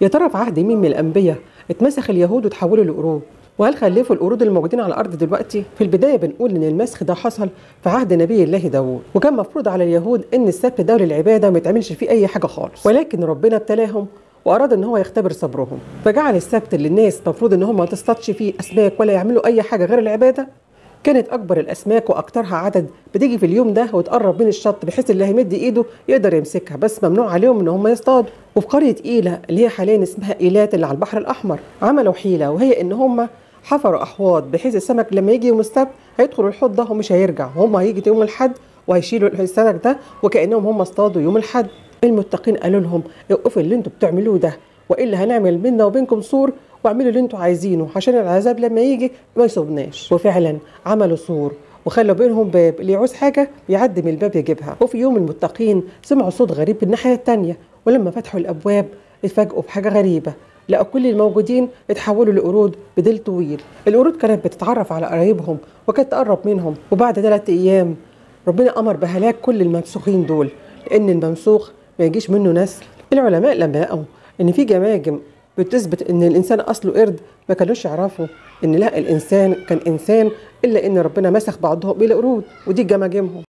يا ترى في عهد مين من الانبياء اتمسخ اليهود وتحولوا لقرود؟ وهل خلفوا القرود الموجودين على الارض دلوقتي؟ في البداية بنقول ان المسخ ده حصل في عهد نبي الله داوود، وكان مفروض على اليهود ان السبت ده للعبادة وما يتعملش فيه اي حاجة خالص، ولكن ربنا ابتلاهم واراد ان هو يختبر صبرهم، فجعل السبت اللي الناس مفروض ان هم ما تصطادش فيه اسماك ولا يعملوا اي حاجة غير العبادة. كانت اكبر الاسماك واكثرها عدد بتيجي في اليوم ده وتقرب من الشط بحيث اللي هيمد ايده يقدر يمسكها، بس ممنوع عليهم ان هم يصطادوا. وفي قرية ايلا اللي هي حاليا اسمها ايلات اللي على البحر الاحمر، عملوا حيله، وهي ان هم حفروا احواض بحيث السمك لما يجي يوم السبت هيدخلوا الحوض ده ومش هيرجع، هم هيجي يوم الاحد وهيشيلوا السمك ده وكانهم هم اصطادوا يوم الاحد. المتقين قالوا لهم اوقفوا اللي انتوا بتعملوه ده، والا هنعمل بينا وبينكم سور، واعملوا اللي انتوا عايزينه عشان العذاب لما يجي ما يصيبناش. وفعلا عملوا سور وخلوا بينهم باب، اللي يعوز حاجة يعدي من الباب يجيبها. وفي يوم المتقين سمعوا صوت غريب من الناحية الثانية، ولما فتحوا الابواب اتفاجئوا بحاجة غريبة، لقوا كل الموجودين اتحولوا لقرود بديل طويل. القرود كانت بتتعرف على قرايبهم وكانت تقرب منهم. وبعد 3 ايام ربنا امر بهلاك كل الممسوخين دول، لان الممسوخ ما يجيش منه نسل. العلماء لما لقوا ان في جماجم بتثبت ان الانسان اصله قرد ما كانوش يعرفوا ان لا الانسان كان انسان، الا ان ربنا مسخ بعضهم الى قرود ودي جماجمهم.